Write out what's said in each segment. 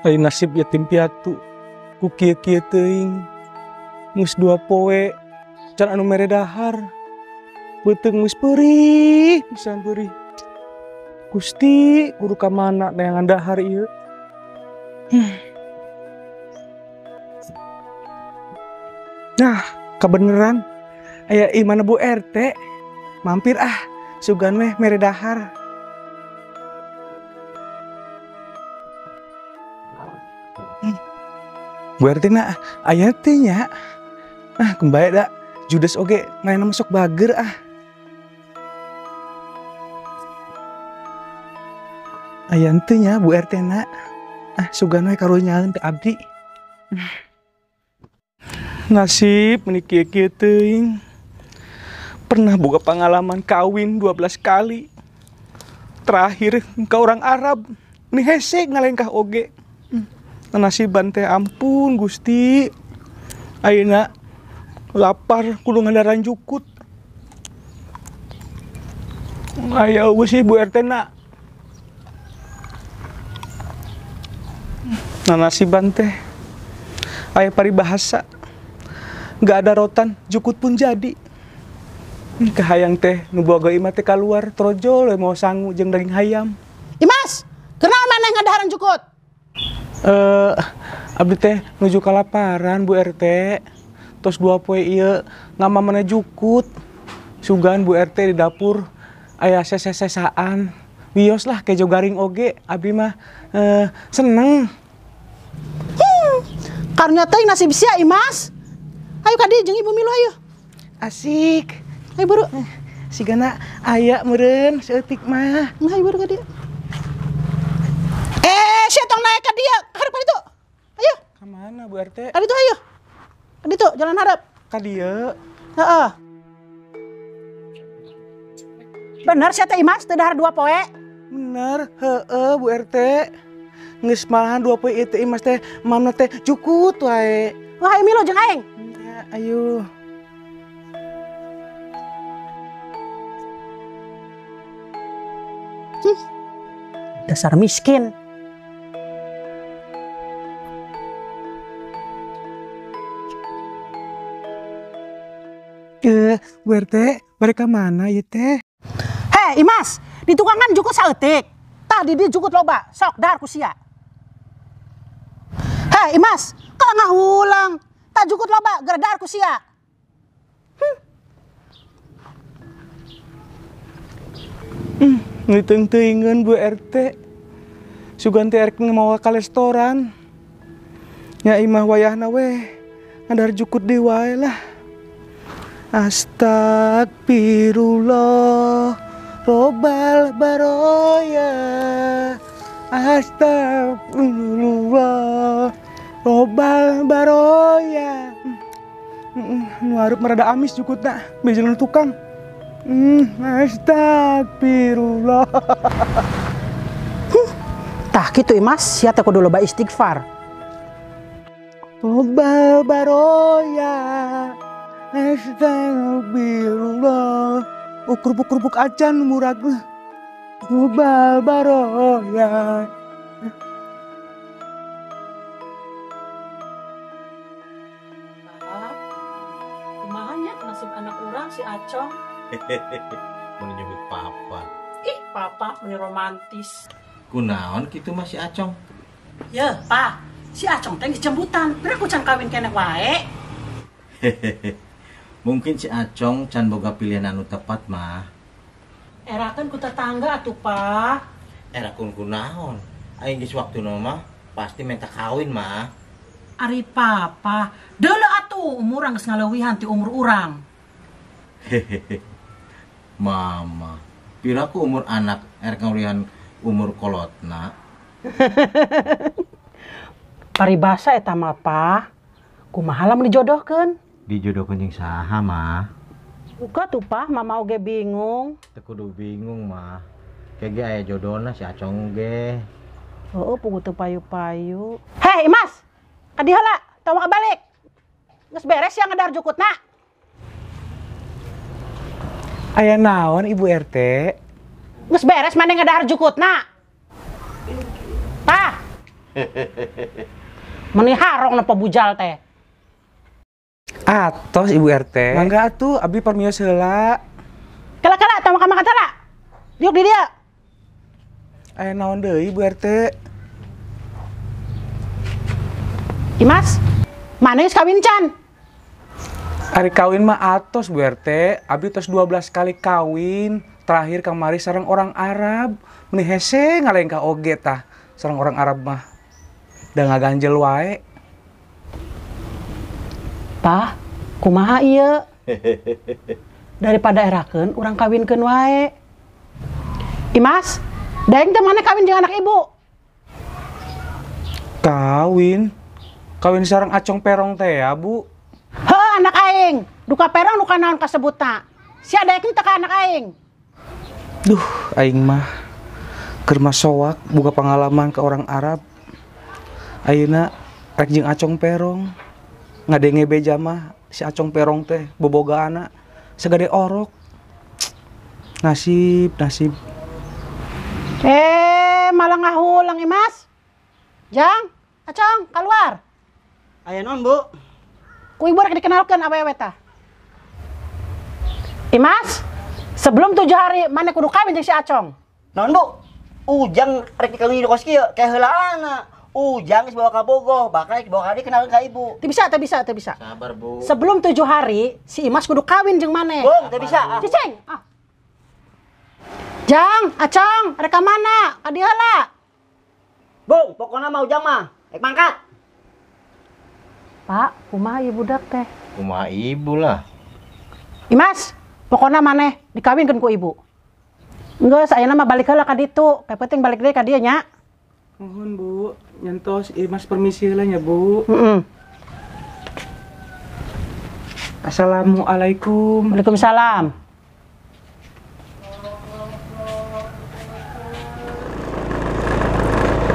Ai nasib yatim piatu ku kieu-kieu teuing geus 2 poe can anu mere dahar beuteung geus peurih pisan peurih. Gusti kudu ka mana neangan dahar ieu. Nah kebeneran aya imana Bu RT mampir ah sugan weh mere dahar. Bu RT na aya teh nya. Ah kembali da judes oge ngaena masuk bager ah. Aya teh nya Bu RT na. Ah sugan we karunyaeun teh abdi. Nasib meuni kieu-kieu teuing. Pernah boga pengalaman kawin 12 kali. Terakhir ke orang Arab. Ni hese ngalengkah oge. Nasiban teh ampun Gusti. Ayeuna lapar kudu ngadaran jukut. Aya eueuh sih Bu RT na. Nah nasiban teh aya paribahasa. Nggak ada rotan, jukut pun jadi. Kahayang teh nu boga imah teh kaluar trojol we mau sangu jeung daging hayam. Imas, kunaon maneh ngadaharan jukut? Abdi teh nuju kalaparan Bu RT. Tos 2 poe ieu ngamamana jukut. Sugan Bu RT di dapur aya sese-sesaan. Wios lah kejo garing oge abdi mah seneng. Karunya teh nasib sia Imas. Ayo ka dieu jeung ibu milu ayo. Asik. Ayo buru. Sigana aya meureun saeutik mah. Nah, ayo buru ka dieu. Sia tong naik ka dieu, hareup ka ditu. Ayo. Ka mana Bu RT? Ka ditu ayo. Ka ditu, jalan hareup. Ka dieu. Heeh. Bener sia teh Imas teu dahar 2 poe? Bener, heeh Bu RT. Geus malahan 2 poe ieu teh Imas teh mamna teh jukut wae. Wah, ayo milu jeung aing. Ya, ayo. Dasar miskin. Bu RT, mereka mana ya teh? Hei Imas, di tukangan jukut saeutik. Tah di dieu jukut loba, sok dahar ku sia. Hei Imas, kalau ngahulang, tah jukut loba, geura dahar ku sia. Ngiteung-teuingeun Bu RT. Sugan teh erek mawa ka restoran. Nya imah wayahna weh, ngadahar jukut deui wae lah. Astagfirullah robbal baroya. Astagfirullah robbal baroya. Nu hareup merada amis jukutna, bejelun tukang. Astagfirullah. Tah kitu Imas, sia teh kudu loba istighfar. Robbal baroya. Astagfirullah. Oh, kerupuk-kerupuk acan murag. Robbal baroya. Kumaha nya nasib anak urang si Acong? Mun nyebut papa. Ih, papa meni romantis. Kunaon kitu mah si Acong? Yeuh, Pa. Si Acong teh geus jembutan. Geura ku can kawin keneh wae. Mungkin si Acong can boga pilihan anu tepat mah. Erakeun ku tetangga atuh, Pa. Erakeun ku naon? Aing geus waktuna mah pasti minta kawin mah. Ari papa, deuleu atuh umur geus ngaleuwihan ti umur urang. Hehehe. Mama, piraku umur anak erek ngeulihan umur kolotna. Paribasa eta mah, Pa. Kumaha lamun dijodohkeun? Dijodohkeun jeung saha, mah? Buka tuh, Pa, mama oge bingung. Teu kudu bingung, mah. Kege aya jodona si Acong ge. Heueuh, puguh teu payu-payu. Hei, Imas. Ka dieu heula, tong balik. Geus beres ya ngadahar jukutna. Aya naon Ibu RT? Geus beres maneh ngadahar jukutna. Tah. Meni harong na pabujal teh. Atos Ibu RT. Mangga atuh abdi permios heula. Kala-kala tong makan heula. Diuk di dieu. Aya naon deui Ibu RT? Imas, mana geus kawin can? Ari kawin mah atos Bu RT, abdi tos 12 kali kawin. Terakhir kamari sareng orang Arab. Meni hese ngalengkah oge tah sareng orang Arab mah. Da ngaganjel wae. Pah, kumaha ieu? Daripada erakeun urang kawinkeun wae. Imas, daeng teh mana kawin jeung anak ibu? Kawin? Kawin sareng acong perong teh ya, Bu? Heuh, anak aing. Duka perong duka naon kasebutna. Sia daek teh ka anak aing. Duh, aing mah keur mah soak boga pengalaman ke orang Arab. Ayeuna rek jeung acong perong. Ngadenge beja mah si acong perong teh bobogaana segede orok. Nasib, nasib. Malah ngahulang Imas. Jang, acong keluar. Aya naon, Bu? Ku ibu rek dikenalkeun awewe tah. Imas, sebelum 7 hari mana kudu kawin jeung si Acong. Naon, Bu? Ujang rek dikawin di kos kieu, kayak heulaana. Ujang geus bawa ka Bogoh, bakal dibawa ka dieu kenalkeun ka ibu. Teu bisa, teu bisa, teu bisa. Sabar, Bu. Sebelum 7 hari si Imas kudu kawin jeung maneh. Bung, teu bisa. Cicing. Ah. Jang, Acong, rek ka mana? Ka dieu heula. Bung, pokona mah Ujang mah rek mangkat. Pak, kumaha ieu budak teh? Kumaha ibu lah. Imas, pokona maneh dikawinkeun ku ibu. Geus, ayeuna mah balik heula ka ditu. Kayak penting balik deui ka dieu nya. Mohon Bu, nyentos Imas permisi heula nya, Bu. Heeh. Assalamualaikum. Waalaikumsalam.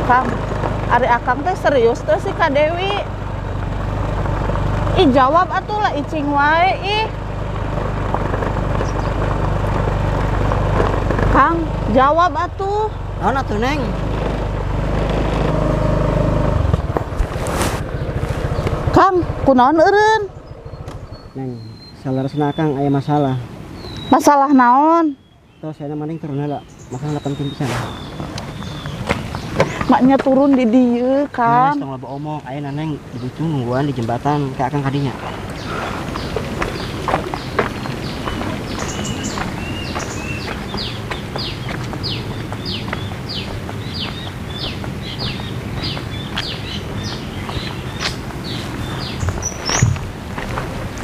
Kang, ari akang teh serius teh si Kak Dewi. Ih, jawab atuh lah icing wae ih. Kang, jawab atuh. Naon atuh, Neng? Kang, kunaon eureun? Neng, saleresna Akang aya masalah. Masalah naon? Tos aya mending turun heula, masalah penting pisan. Maknya turun di dieu, Kang. Geus tong loba omong, ayeuna Neng dibutuh nungguan di jembatan ka Akang kadinya.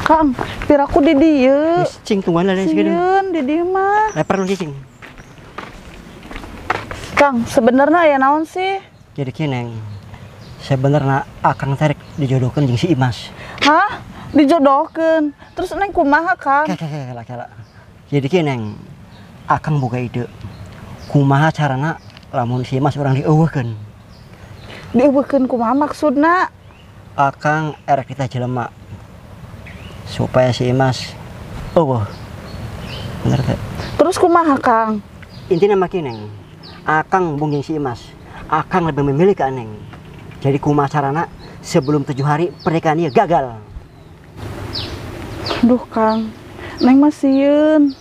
Kang, piraku di dieu. Cing tungguan lah Sieun di dieu mah. Leper lu cing. Kang, sebenarnya ya naon sih? Jadi kieu, Neng. Sebenarnya Akang tarik dijodohkeun jeung si Imas. Hah? Dijodohkeun? Terus Neng kumaha, Kang? Kela, kela. Jadi kieu, Neng. Akang boga ide. Kumaha carana lamun si Imas urang dieuweuhkeun? Dieuweuhkeun kumaha maksudna? Akang erek kita jelema supaya si Imas eueuh. Bener teh. Terus kumaha, Kang? Intina mah kieu, Neng. Akang embung jeung si Imas. Akang lebih memilih ke Neng. Jadi kumaha carana sebelum 7 hari pernikahan ieu gagal. Duh, Kang. Neng mah sieun.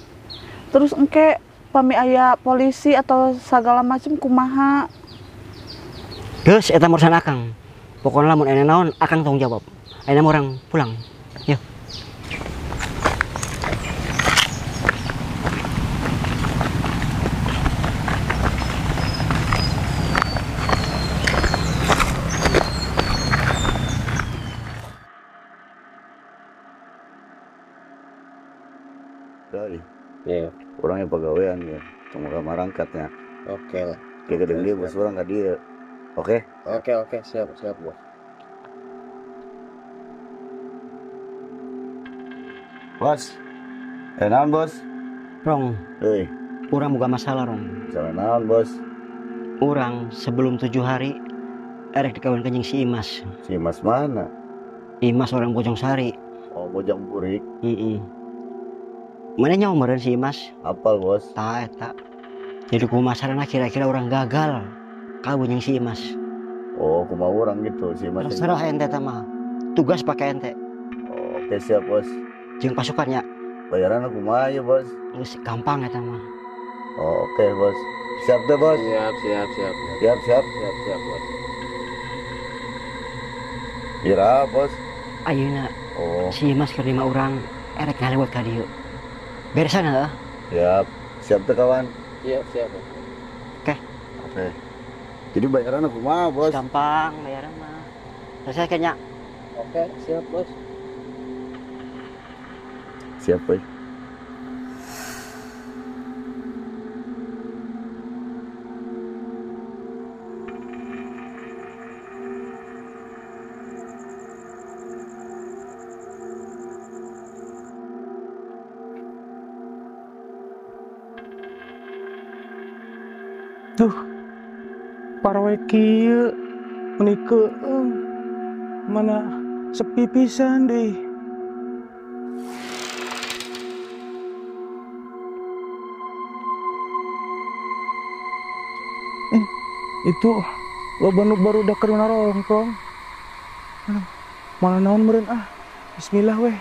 Terus engke pami aya polisi atau segala macam kumaha? Geus eta urusan Akang. Pokoknya lamun aya naon Akang tanggung jawab. Ayeuna mah urang pulang. Yeuh. Dari. Iya. Orangnya pegawaian ya, cuma marangkatnya. Oke lah. Kayak gedeng dia bos orang ke dia. Oke? Oke oke, siap siap bos. Bos, naon bos? Rong. Hei. Urang boga masalah, Rong. Masalah naon bos? Urang sebelum 7 hari erek dikawinkeun jeung si Imas. Si Imas mana? Imas orang Bojong Sari. Oh, Bojong Burik. Heeh. Mana nyawa meureun si Imas? Apal, bos. Tah eta. Jadi kumaha carana kira-kira orang gagal kawin jeung si Imas. Oh, kumaha urang gitu si Mas. Terserah ente teh mah. Tugas pakai ente. Oh, oke siap, Bos. Jeung pasukannya. Bayaran kumaha ya, Bos? Geus gampang eta mah. Oh, oke, Bos. Siap deh, Bos. Siap, siap, siap. Siap, siap. Siap, siap, Bos. Ira, Bos. Ayeuna Oh, si Imas keur lima urang erek ngalewat ka dieu. Beresan heuh. siap. Siap tuh kawan. Siap, siap, Bos. Oke. Oke. Jadi bayaran kumaha, Bos? Gampang bayaran mah. Selesai kayaknya. Oke, siap, Bos. Siap, Bos. Duh, parawe kieu meuni keueung. Mana sepi pisan deui. Itu loba nu barudak keur narongkrong. Aduh, mana naon meureun ah. Bismillah weh.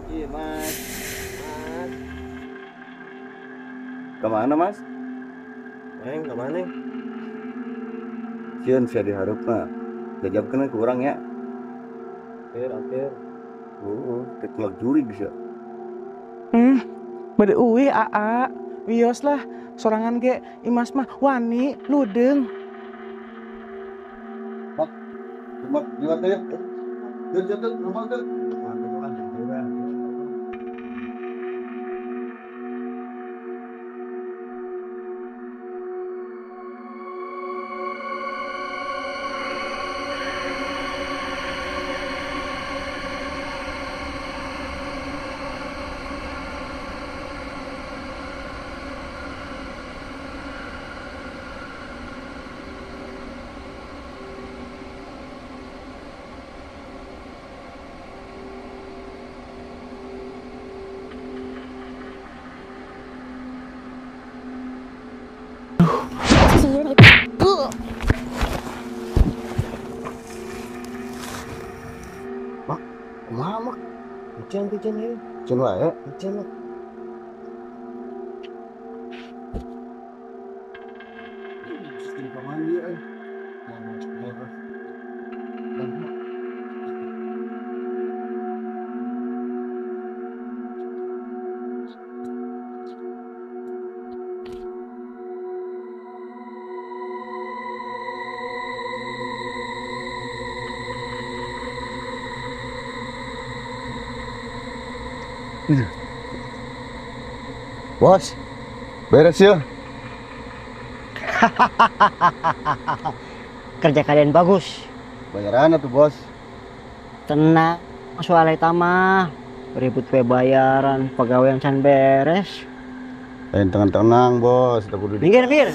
Iya, Mas. Mas. Kemana, Mas? Neng, kemana? Neng? Sieun sia diharupna. Jajabkeun ku urang ya. Akhir, akhir. Oh, teh tulak jurig sia. Bade uih aa, wios lah sorangan ge Imas mah wani ludeung. Mak, mak, liwat ya. Jun, jun, jun, rumah tuh. Mak, kumaha mak? Pican, pican, ayo. Cen wae. Pican, Mak. Sistem kamandi euy. Bos, beres ya. Kerja kalian bagus. Bayaran atuh, Bos. Tenang soal eta mah. Ribut we bayaran, pegawai can beres. Lain tenang-tenang, Bos. Teu kudu Minggir, minggir.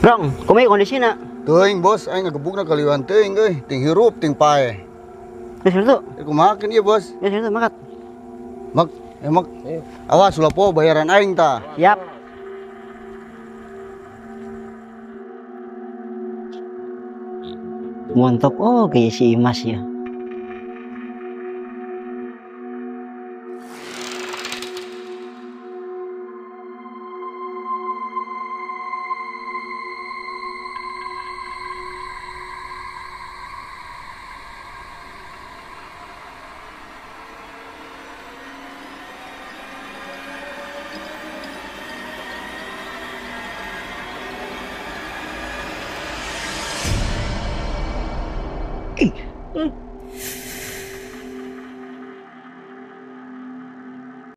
Rong, kumaha kondisina? Teuing, Bos, aing ngagebugna kaliwan teuing euy, ting hirup ting pae. Geus kitu. Kumaha keun ieu, Bos? Geus kitu makat. Mak, mak. Awas ulah poho bayaran aing tah. Siap. Montok oge si Imas ya.